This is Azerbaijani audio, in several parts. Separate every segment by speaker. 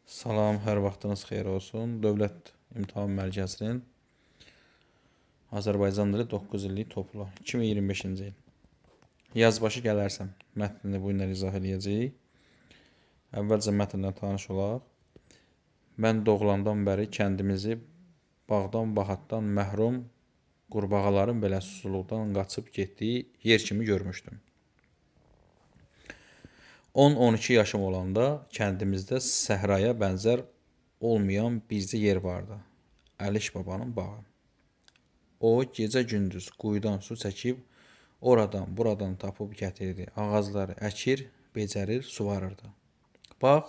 Speaker 1: Salam, hər vaxtınız xeyir olsun. Dövlət İmtahan Mərkəzinin Azərbaycan dili 9 illik toplu 2025-ci il. Yazbaşı gələrsən mətnini bu günlər izah eləyəcəyik. Əvvəlcə mətnlə tanış olaq. Mən doğulandan bəri kəndimizi bağdan, bahatdan məhrum qurbağaların belə susuzluqdan qaçıb getdiyi yer kimi görmüşdüm. 10-12 yaşım olanda kəndimizdə səhraya bənzər olmayan bircə yer vardı. Əliş babanın bağı. O gecə-gündüz quyudan su çəkib, oradan, buradan tapıb gətirdi. Ağacları əkir, becərir, suvarırdı. Bağ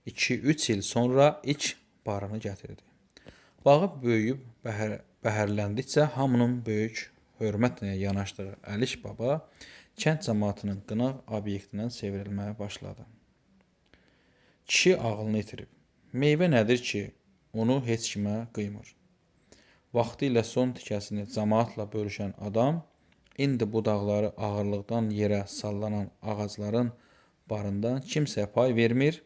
Speaker 1: 2-3 il sonra ilk barını gətirdi. Bağı böyüyüb bəhərləndikcə hamının böyük hörmətlə yanaşdığı Əliş baba kənd camaatının qınaq obyektindən çevrilməyə başladı. Kişi ağlını itirib. Meyvə nədir ki, onu heç kimə qıymır. Vaxtilə son tikəsini camaatla bölüşən adam indi budaqları ağırlıqdan yerə sallanan ağacların barından kimsəyə pay vermir,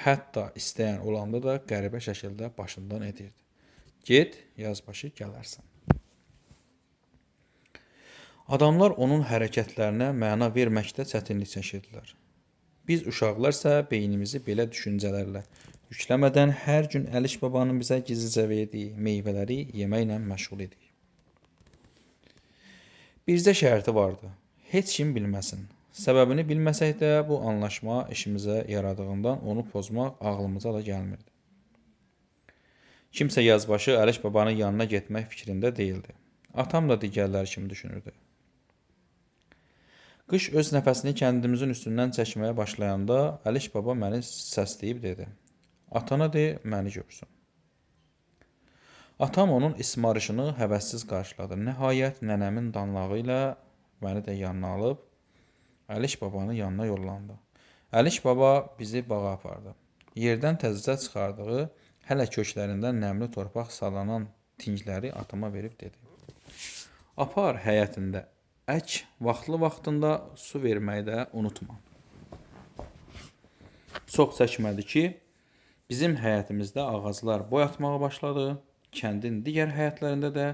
Speaker 1: hətta istəyən olanda da qəribə şəkildə başından edirdi. Get, yazbaşı gələrsən. Adamlar onun hərəkətlərinə məna verməkdə çətinlik çəkirdilər. Biz uşaqlar isə beynimizi belə düşüncələrlə yükləmədən hər gün Əliş babanın bizə gizlicə verdiyi meyvələri yeməklə məşğul idik. Bircə şərti vardı. Heç kim bilməsin. Səbəbini bilməsək də bu anlaşma işimizə yaradığından onu pozmaq ağlımıza da gəlmirdi. Kimsə yazbaşı Əliş babanın yanına getmək fikrində deyildi. Atam da digərləri kimi düşünürdü. Qış öz nəfəsini kəndimizin üstündən çəkməyə başlayanda Əliş baba məni səsləyib dedi. Atana de, məni görsün. Atam onun ismarışını həvəssiz qarşıladı. Nəhayət nənəmin danlağı ilə məni də yanına alıb Əliş babanın yanına yollandı. Əliş baba bizi bağa apardı. Yerdən təzəcə çıxardığı, hələ köklərindən nəmli torpaq sallanan tingləri atama verib dedi. Apar həyətində ək, vaxtlı-vaxtında su verməyi də unutma. Çox çəkmədi ki, bizim həyətimizdə ağaclar boy atmağa başladı. Kəndin digər həyətlərində də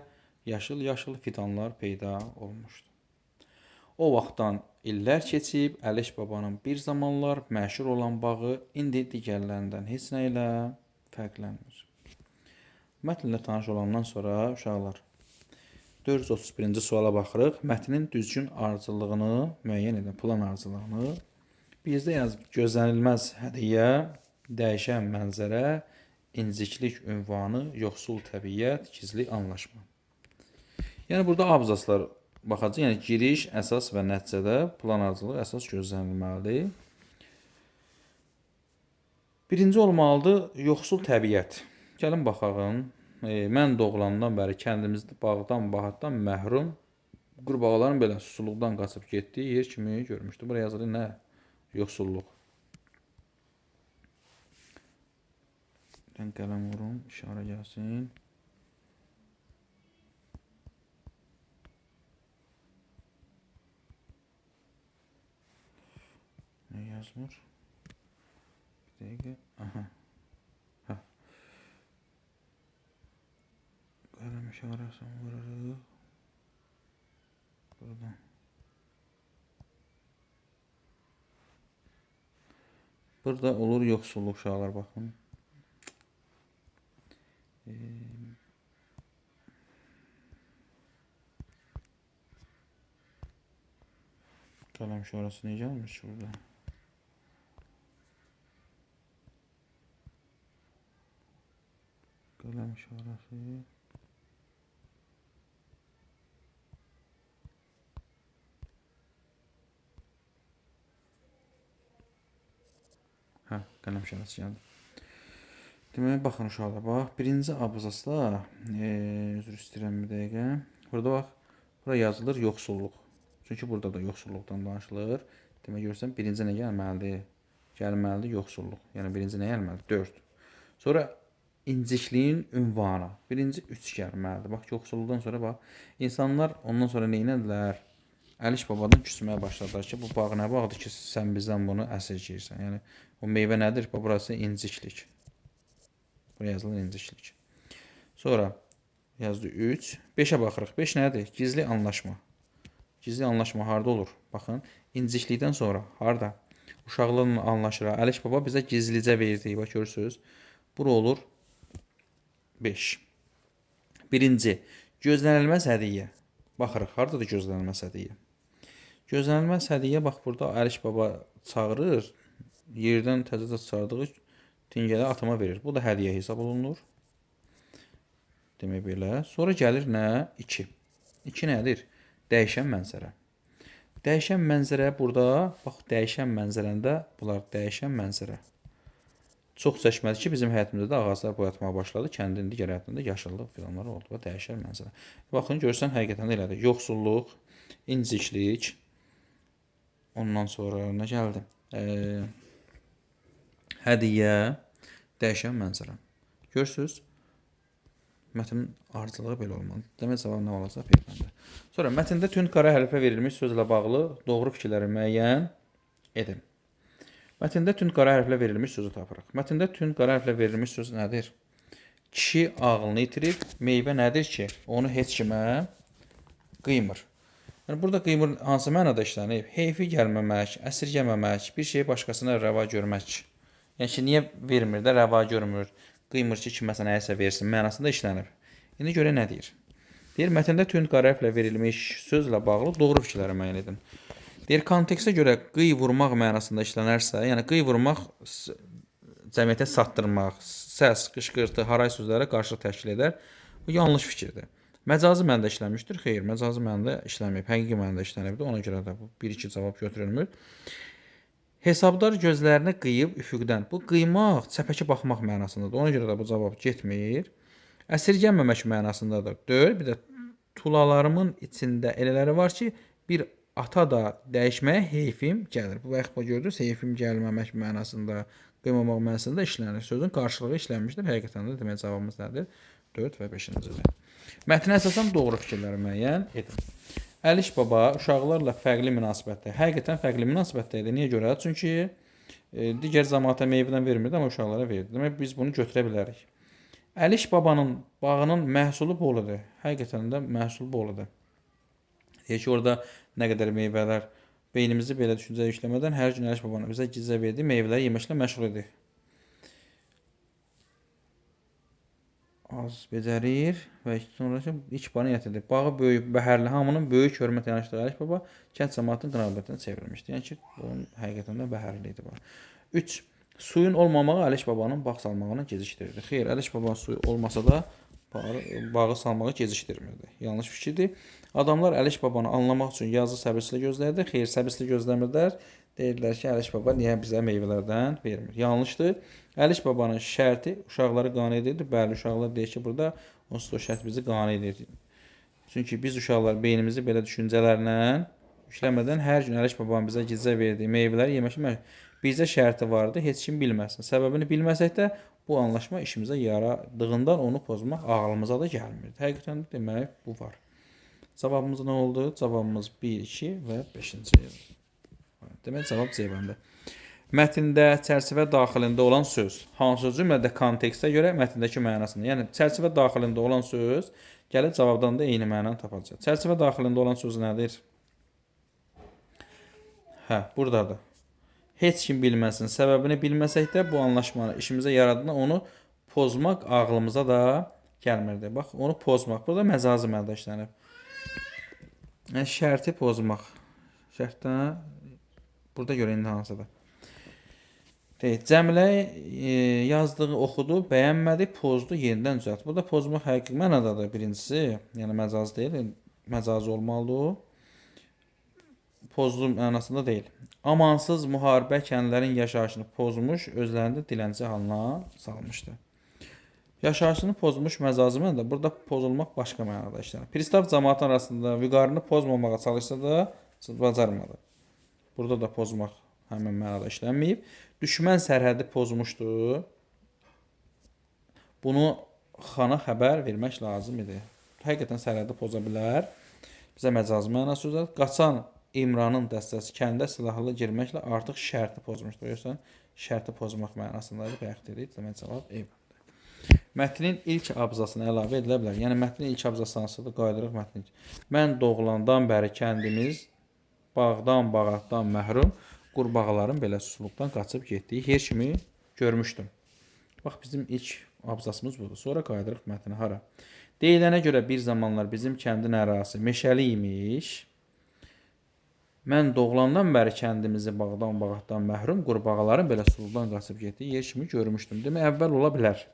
Speaker 1: yaşıl-yaşıl fidanlar peyda olmuşdu. O vaxtdan illər keçib, Əliş babanın bir zamanlar məşhur olan bağı indi digərlərindən heç nə ilə fərqlənmir. Mətnlə tanış olandan sonra uşaqlar 431-ci suala baxırıq. Mətnin düzgün ardıcıllığını müəyyən edən plan ardıcıllığını bizdə yazıb gözlənilməz hədiyyə, dəyişən mənzərə, inciklik ünvanı, yoxsul təbiət, gizli anlaşma. Yəni burada abzaslar baxacaq. Yəni giriş, əsas və nəticədə plan ardıcıllığı əsas gözlənilməlidir. Birinci olmalıdır yoxsul təbiət. Gəlin baxaq. Mən doğulandan bəri kəndimizdə bağdan, bahatdan məhrum qurbağaların belə susuzluqdan qaçıb getdiyi yer kimi görmüşdü. Buraya yazılır nə? Yoxsulluq. Mən qələm vurum, işarə gəlsin. Nə yazmır? Bir dəqiqə. Aha. Hə. Qələm işarəsini vururuq. Buradan. Burada olur yoxsulluq uşaqlar, baxın. Qələm işarəsi niyə gəlmir ki burada? Qələm işarəsi. Hə, qələm işarəsi gəldi. Deməli, baxın uşaqlar, bax, birinci abzasda, üzr istəyirəm bir dəqiqə. Burada bax, bura yazılır yoxsulluq. Çünki burada da yoxsulluqdan danışılır. Demək, görürsən, birinci nə gəlməlidir? Gəlməlidir yoxsulluq. Yəni, birinci nə gəlməlidir? 4. Sonra incikliyin ünvanı. Birinci 3 gəlməlidir. Bax, yoxsulluqdan sonra bax, insanlar ondan sonra nə elədilər? Əliş babadan küsməyə başladılar ki, bu bağ nə bağdır ki, sən bizdən bunu əsirgəyirsən. Yəni, o meyvə nədir? Bax, burası inciklik. Buraya yazılır inciklik. Sonra yazdı 3. 5-ə baxırıq. 5 nədir? Gizli anlaşma. Gizli anlaşma harda olur? Baxın, inciklikdən sonra harda? Uşaqlarla anlaşır. Əliş baba bizə gizlicə verdi. Bax, görürsünüz. Bura olur 5. Birinci, gözlənilməz hədiyyə. Baxırıq, hardadır gözlənilməz hədiyyə? Gözlənilməz hədiyyə, bax, burada Əliş baba çağırır. Yerdən təzəcə çıxardığı tingələ atama verir. Bu da hədiyyə hesab olunur. Demək belə. Sonra gəlir nə? 2. 2 nədir? Dəyişən mənzərə. Dəyişən mənzərə burada, bax, dəyişən mənzərəndə bunlar dəyişən mənzərə. Çox çəkmədi ki, bizim həyətimizdə də ağaclar boyatmağa başladı. Kəndin digər həyətində yaşıllıq filanları oldu. Və dəyişər mənzərə. Baxın, görsən, həqiqətən də elədir. Yoxsulluq, inciklik. Ondan sonra nə gəldi? Hədiyyə, dəyişən mənzərə. Görürsünüz? Mətnin ardıcılığı belə olmalıdır. Demək, cavab nə olacaq? B bəndi. Sonra mətndə tünd qara hərfə verilmiş sözlə bağlı doğru fikirləri müəyyən edin. Mətndə tünd qara hərflə verilmiş sözü tapırıq. Mətndə tünd qara hərflə verilmiş söz nədir? Kişi ağlını itirib, meyvə nədir ki, onu heç kimə qıymır. Yəni, burada qıymır hansı mənada işlənib? Heyfi gəlməmək, əsirgəməmək, bir şeyi başqasına rəva görmək. Yəni ki, niyə vermir də, rəva görmür, qıymır ki, kiməsə nəyisə versin mənasında işlənib. İndi görə nə deyir? Deyir, mətndə tünd qara hərflə verilmiş sözlə bağlı doğru fikirləri müəyyən edin. Deyir, kontekstə görə qıy vurmaq mənasında işlənərsə, yəni qıy vurmaq cəmiyyətə satdırmaq, səs, qışqırtı, haray sözlərə qarşılıq təşkil edər. Bu yanlış fikirdir. Məcazi mənada işlənmişdir. Xeyr, məcazi mənada işlənməyib. Həqiqi mənada işlənibdir. Ona görə də bu 1-2 cavab götürülmür. Hesabdar gözlərini qıyıb üfüqdən. Bu qıymaq, çəpəki baxmaq mənasındadır. Ona görə də bu cavab getmir. Əsirgənməmək mənasındadır. 4. Bir də tulalarımın içində elələri var ki, bir ata da dəyişməyə heyfim gəlir. Bu bayaq gördünüz, heyfim gəlməmək mənasında, qıymamaq mənasında işlənir. Sözün qarşılığı işlənmişdir. Həqiqətən də demək cavabımız nədir? 4 və 5-cidir. Mətnə əsasən doğru fikirləri müəyyən edin. Əliş baba uşaqlarla fərqli münasibətdə. Həqiqətən fərqli münasibətdə idi. Niyə görə? Çünki digər cəmaata meyvədən vermirdi, amma uşaqlara verirdi. Demək, biz bunu götürə bilərik. Əliş babanın bağının məhsulu bol idi. Həqiqətən də məhsul bol idi. Deyək ki, orada nə qədər meyvələr, beynimizi belə düşüncə yükləmədən hər gün Əliş babanın bizə gizlə verdiyi meyvələri yeməklə məşğul edir. Az becərir və sonra ilk barı niyyət edir. Bağı böyük, bəhərli hamının böyük hörmət yanaşdığı Əliş baba kənd cəmaatının qınağbətinə çevrilmişdi. Yəni ki, onun həqiqətən də bəhərli idi. 3. Suyun olmamağı Əliş babanın bağ salmağını gecikdirirdi. Xeyr, Əliş babanın suyu olmasa da bağı salmağı gecikdirmirdi. Yanlış fikirdir. Adamlar Əliş babanı anlamaq üçün yazı səbirsizlə gözləyirdi. Xeyr, səbirsizlə gözləmirdilər. Deyirdilər ki, Əliş baba niyə bizə meyvələrdən vermir? Yanlışdır. Əliş babanın şərti uşaqları qane edirdi. Bəli, uşaqlar deyir ki, burada onsuz da o şərt bizi qane edir. Çünki biz uşaqlar beynimizi belə düşüncələrlə yükləmədən hər gün Əliş babanın bizə gizlə verdiyi meyvələri yemək bizə şərti vardı, heç kim bilməsin. Səbəbini bilməsək də bu anlaşma işimizə yaradığından onu pozmaq ağlımıza da gəlmirdi. Həqiqətən də demək bu var. Cavabımız nə oldu? Cavabımız 1, 2 və 5-ci. Demək, cavab C bəndi. Mətndə çərçivə daxilində olan söz hansı cümlədə kontekstə görə mətndəki mənasını, yəni çərçivə daxilində olan söz gəlib cavabdan da eyni mənanı tapacaq. Çərçivə daxilində olan söz nədir? Hə, buradadır. Heç kim bilməsin. Səbəbini bilməsək də bu anlaşmanı işimizə yaradığında onu pozmaq ağlımıza da gəlmirdi. Bax, onu pozmaq. Burada məcazi mənada işlənib. Yəni, şərti pozmaq. Şərtdən burada görə indi hansıdır? Deyək, Cəmilə yazdığı oxudu, bəyənmədi, pozdu, yenidən düzəltdi. Burada pozmaq həqiqi mənadadır birincisi. Yəni, məcazi deyil, məcazi olmalıdır o. Pozdu mənasında deyil. Amansız müharibə kəndlərin yaşayışını pozmuş, özlərini də dilənçi halına salmışdı. Yaşayışını pozmuş məcazi mənada, burada pozulmaq başqa mənada işlənir. Pristav cəmaatın arasında vüqarını pozmamağa çalışsa da bacarmadı. Burada da pozmaq həmin mənada işlənməyib. Düşmən sərhədi pozmuşdu. Bunu xana xəbər vermək lazım idi. Həqiqətən sərhədi poza bilər. Bizə məcazi məna sözü. Qaçan İmranın dəstəsi kəndə silahlı girməklə artıq şərti pozmuşdur. Görürsən, şərti pozmaq mənasındadır. Bayaq dedik, demək cavab E. Mətnin ilk abzasına əlavə edilə bilər. Yəni mətnin ilk abzası hansıdır? Qayıdırıq mətnin. Mən doğulandan bəri kəndimiz bağdan, bağatdan məhrum qurbağaların belə susuluqdan qaçıb getdiyi her kimi görmüşdüm. Bax, bizim ilk abzasımız budur. Sonra qayıdırıq mətnə hara? Deyilənə görə bir zamanlar bizim kəndin ərazisi meşəli imiş. Mən doğulandan bəri kəndimizi bağdan, bağatdan məhrum qurbağaların belə susuluqdan qaçıb getdiyi yer kimi görmüşdüm. Demək, əvvəl ola bilər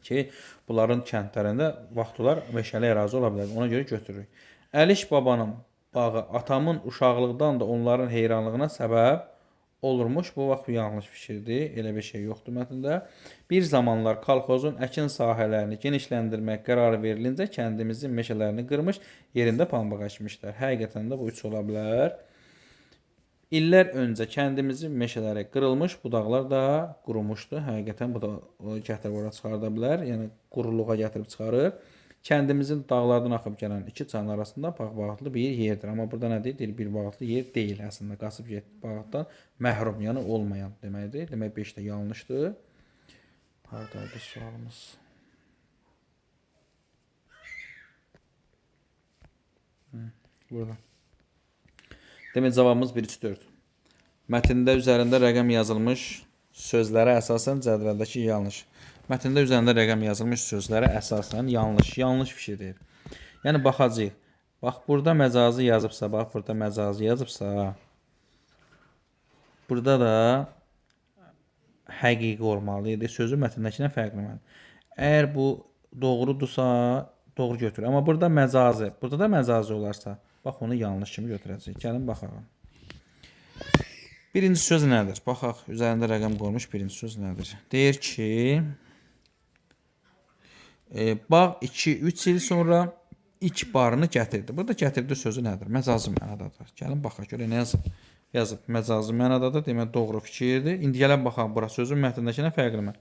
Speaker 1: ki, bunların kəndlərində vaxt olar meşəli ərazi ola bilər. Ona görə götürürük. Əliş babanın bağı atamın uşaqlıqdan da onların heyranlığına səbəb olurmuş. Bu vaxt bu yanlış fikirdir. Elə bir şey yoxdur mətndə. Bir zamanlar kolxozun əkin sahələrini genişləndirmək qərarı verilincə kəndimizin meşələrini qırmış, yerində pambıq əkmişlər. Həqiqətən də bu 3 ola bilər. İllər öncə kəndimizin meşələri qırılmış, budaqlar da qurumuşdu. Həqiqətən bu da gətirib ora çıxarda bilər. Yəni quruluğa gətirib çıxarır. Kəndimizin dağlardan axıb gələn iki çayın arasında bağ-bağatlı bir yerdir. Amma burada nə deyir? Deyir, bir bağatlı yer deyil əslində. Qaçıb getdi bağatdan məhrum, yəni olmayan deməkdir. Demək 5 də yanlışdır. Haradaydı sualımız? Burada. Demək cavabımız 1, 3, 4. Mətndə üzərində rəqəm yazılmış sözlərə əsasən cədvəldəki yanlış. Mətndə üzərində rəqəm yazılmış sözlərə əsasən yanlış fikir deyir. Yəni baxacağıq. Bax burada məcazi yazıbsa, bax burada məcazi yazıbsa, burada da həqiqi olmalı idi. Sözü mətndəkindən fərqləməli. Əgər bu doğrudursa, doğru götürür. Amma burada məcazi, burada da məcazi olarsa, bax onu yanlış kimi götürəcəyik. Gəlin baxaq. Birinci söz nədir? Baxaq, üzərində rəqəm qoyulmuş birinci söz nədir? Deyir ki, bağ 2-3 il sonra ilk barını gətirdi. Burada gətirdi sözü nədir? Məcazi mənadadır. Gəlin baxaq, görək nə yazıb. Yazıb, məcazi mənadadır. Demək, doğru fikirdir. İndi gəlin baxaq, bura sözün mətndəkinə fərqli.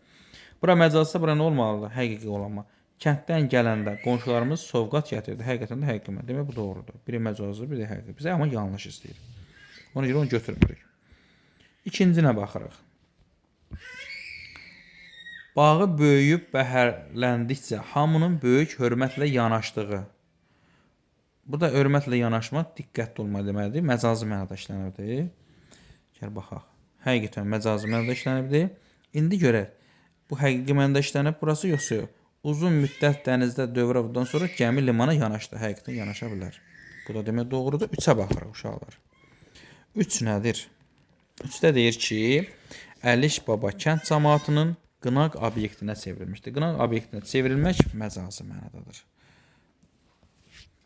Speaker 1: Bura məcazsa, bura nə olmalıdır? Həqiqi olma. Kənddən gələndə qonşularımız sovqat gətirdi. Həqiqətən də həqiqi mənada. Demək, bu doğrudur. Biri məcazi, biri həqiqi. Bizə amma yanlış istəyir. Ona görə onu götürmürük. İkincinə baxırıq. Bağı böyüyüb bəhərləndikcə hamının böyük hörmətlə yanaşdığı. Burada hörmətlə yanaşmaq diqqətli olma deməkdir. Məcazi mənada işlənibdir. Gəl baxaq. Həqiqətən məcazi mənada işlənibdir. İndi görək. Bu həqiqi mənada işlənib burası yoxsa yox. Uzun müddət dənizdə dövrə vurudan sonra gəmi limana yanaşdı. Həqiqətən yanaşa bilər. Bu da demək doğrudur. 3-ə baxırıq uşaqlar. 3 nədir? 3-də deyir ki, Əliş baba kənd camaatının qınaq obyektinə çevrilmişdir. Qınaq obyektinə çevrilmək məcazi mənadadır.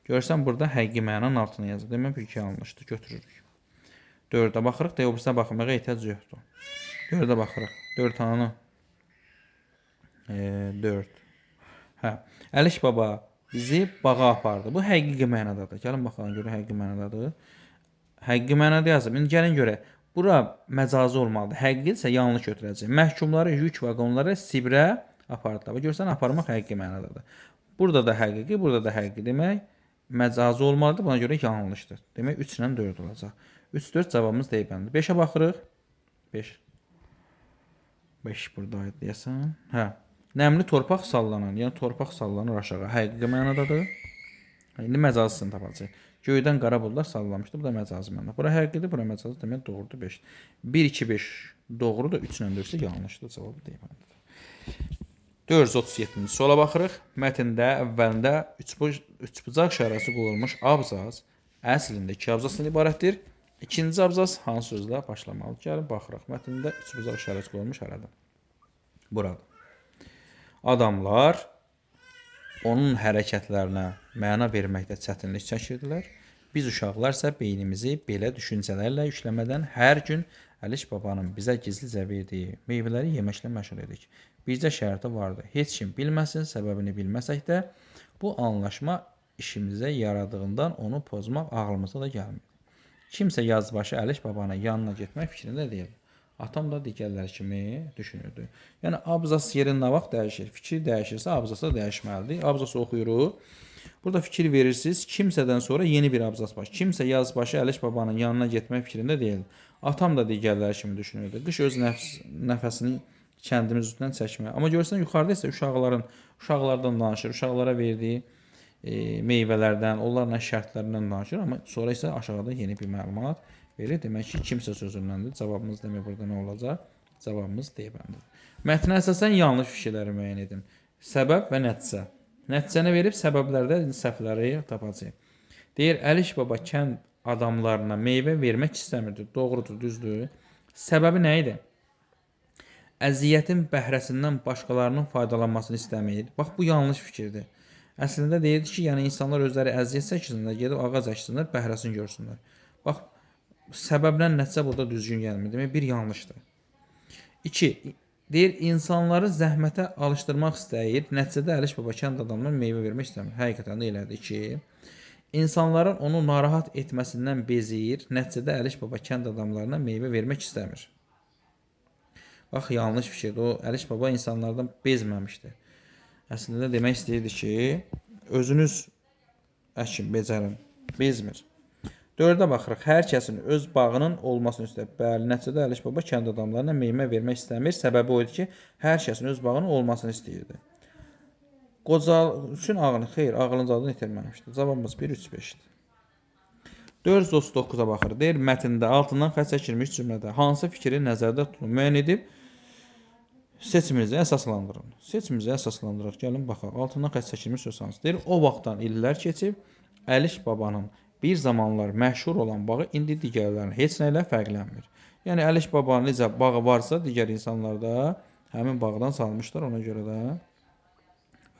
Speaker 1: Görsən, burada həqiqi mənanın altına yazıb. Demək, bu 2 yanlışdır. Götürürük. 4-ə baxırıq. Deyə, o birisinə baxmağa ehtiyac yoxdur. 4-ə baxırıq. 4 hanı? 4. Hə. Əliş baba bizi bağa apardı. Bu həqiqi mənadadır. Gəlin baxalım, görək həqiqi mənadadır. Həqiqi mənada yazıb. İndi gəlin görək. Bura məcazi olmalıdır. Həqiqi isə yanlış götürəcək. Məhkumları yük vaqonları Sibirə apardılar. Görsən, aparmaq həqiqi mənadadır. Burada da həqiqi, burada da həqiqi demək məcazi olmalıdır. Buna görə yanlışdır. Demək 3 ilə 4 olacaq. 3, 4 cavabımız deyibəndir. 5-ə baxırıq. 5. 5 buradaydı deyəsən. Hə. Nəmli torpaq sallanan, yəni torpaq sallanır aşağı. Həqiqi mənadadır. İndi məcazisini tapacaq. Göydən qara buludlar sallamışdı. Bu da məcazi mənada. Bura həqiqidir, bura məcazi demək doğrudur 5. 1, 2, 5 doğrudur. 3 ilə 4 isə yanlışdır. Cavabı deyibəndir. 437-ci suala baxırıq. Mətndə əvvəlində üçbucaq işarəsi qoyulmuş abzas əslində iki abzasdan ibarətdir. İkinci abzas hansı sözlə başlamalıdır? Gəlin baxırıq. Mətndə üçbucaq işarəsi qoyulmuş haradır? Buradır. Adamlar onun hərəkətlərinə məna verməkdə çətinlik çəkirdilər. Biz uşaqlar isə beynimizi belə düşüncələrlə yükləmədən hər gün Əliş babanın bizə gizlicə verdiyi meyvələri yeməklə məşğul edik. Bircə şərti vardı. Heç kim bilməsin, səbəbini bilməsək də bu anlaşma işimizə yaradığından onu pozmaq ağlımıza da gəlmirdi. Kimsə yazbaşı Əliş babanın yanına getmək fikrində deyildi. Atam da digərləri kimi düşünürdü. Yəni, abzas yeri nə vaxt dəyişir? Fikir dəyişirsə, abzası da dəyişməlidir. Abzası oxuyuruq. Burada fikir verirsiniz, kimsədən sonra yeni bir abzas baş. Kimsə yaz başı Əliş babanın yanına getmək fikrində deyildi. Atam da digərləri kimi düşünürdü. Qış öz nəfəsini kəndimiz üstündən çəkmək. Amma görürsən yuxarıda isə uşaqlardan danışır, uşaqlara verdiyi meyvələrdən, onlarla şərtlərindən danışır, amma sonra isə aşağıda yeni bir məlumat verir. Demək ki, kimsə sözündəndir. Cavabımız demək burada nə olacaq? Cavabımız D bəndidir. Mətnə əsasən yanlış fikirləri müəyyən edin. Səbəb və nəticə. Nəticəni verib səbəblərdə səhvləri tapacağıq. Deyir, Əliş baba kənd adamlarına meyvə vermək istəmirdi. Doğrudur, düzdür. Səbəbi nə idi? Əziyyətin bəhrəsindən başqalarının faydalanmasını istəmir. Bax, bu yanlış fikirdir. Əslində deyirdi ki, yəni insanlar özləri əziyyət çəksinlər, gedib ağac əksinlər, bəhrəsini görsünlər. Bax, səbəblə nəticə burada düzgün gəlmir. Demək, bir yanlışdır. 2. Deyir, insanları zəhmətə alışdırmaq istəyir. Nəticədə Əliş baba kənd adamına meyvə vermək istəmir. Həqiqətən də elədir. 2. İnsanların onu narahat etməsindən bezir. Nəticədə Əliş baba kənd adamlarına meyvə vermək istəmir. Bax, yanlış fikirdir. O, Əliş baba insanlardan bezməmişdi. Əslində demək istəyirdi ki, özünüz əkin, becərin. Bezmir. 4-ə baxırıq. Hər kəsin öz bağının olmasını istəyir. Bəli, nəticədə Əliş baba kənd adamlarına meyvə vermək istəmir. Səbəbi o idi ki, hər kəsin öz bağının olmasını istəyirdi. Qocal üçün ağlını, xeyr, ağlının zadını itirməmişdi. Cavabımız 1, 3, 5-dir. 439-a baxırıq. Deyir, mətndə altından xətt çəkilmiş cümlədə hansı fikri nəzərdə tutun, müəyyən edib seçiminizi əsaslandırın. Seçimimizi əsaslandıraq. Gəlin baxaq. Altından xətt çəkilmiş söz hansı? Deyir, o vaxtdan illər keçib Əliş babanın bir zamanlar məşhur olan bağı indi digərlərinin heç nə ilə fərqlənmir. Yəni Əliş babanın necə bağı varsa, digər insanlar da həmin bağdan salmışlar, ona görə də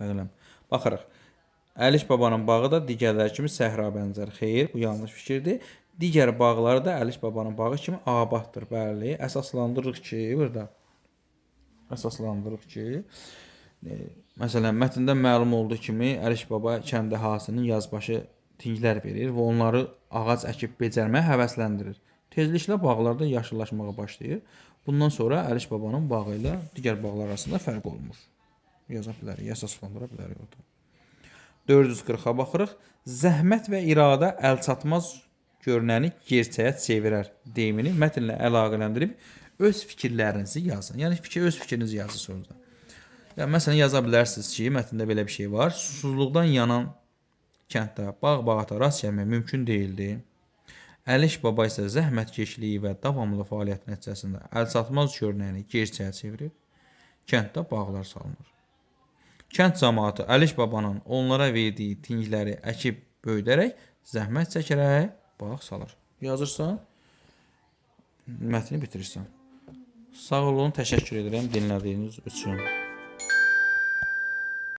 Speaker 1: fərqlənmir. Baxırıq. Əliş babanın bağı da digərləri kimi səhra bənzər. Xeyr, bu yanlış fikirdir. Digər bağları da Əliş babanın bağı kimi abaddır. Bəli, əsaslandırırıq ki, burada əsaslandırırıq ki, məsələn, mətndə məlum olduğu kimi Əliş baba kənd əhalisinin yazbaşı tinglər verir və onları ağac əkib becərməyə həvəsləndirir. Tezliklə bağlarda yaşıllaşmağa başlayır. Bundan sonra Əliş babanın bağı ilə digər bağlar arasında fərq olmur. Yaza bilərik, əsaslandıra bilərik orada. 440-a baxırıq. Zəhmət və iradə əlçatmaz görünəni gerçəyə çevirər deyimini mətnlə əlaqələndirib öz fikirlərinizi yazın. Yəni öz fikrinizi yazırsınız orada. Yəni məsələn yaza bilərsiniz ki, mətndə belə bir şey var. Susuzluqdan yanan kənddə bağ-bağata rast gəlmək mümkün deyildi. Əliş baba isə zəhmətkeşliyi və davamlı fəaliyyət nəticəsində əlçatmaz görünəni gerçəyə çevirib, kənddə bağlar salınır. Kənd camaatı Əliş babanın onlara verdiyi tingləri əkib böyüdərək, zəhmət çəkərək bağ salır. Yazırsan, mətni bitirirsən. Sağ olun, təşəkkür edirəm dinlədiyiniz üçün.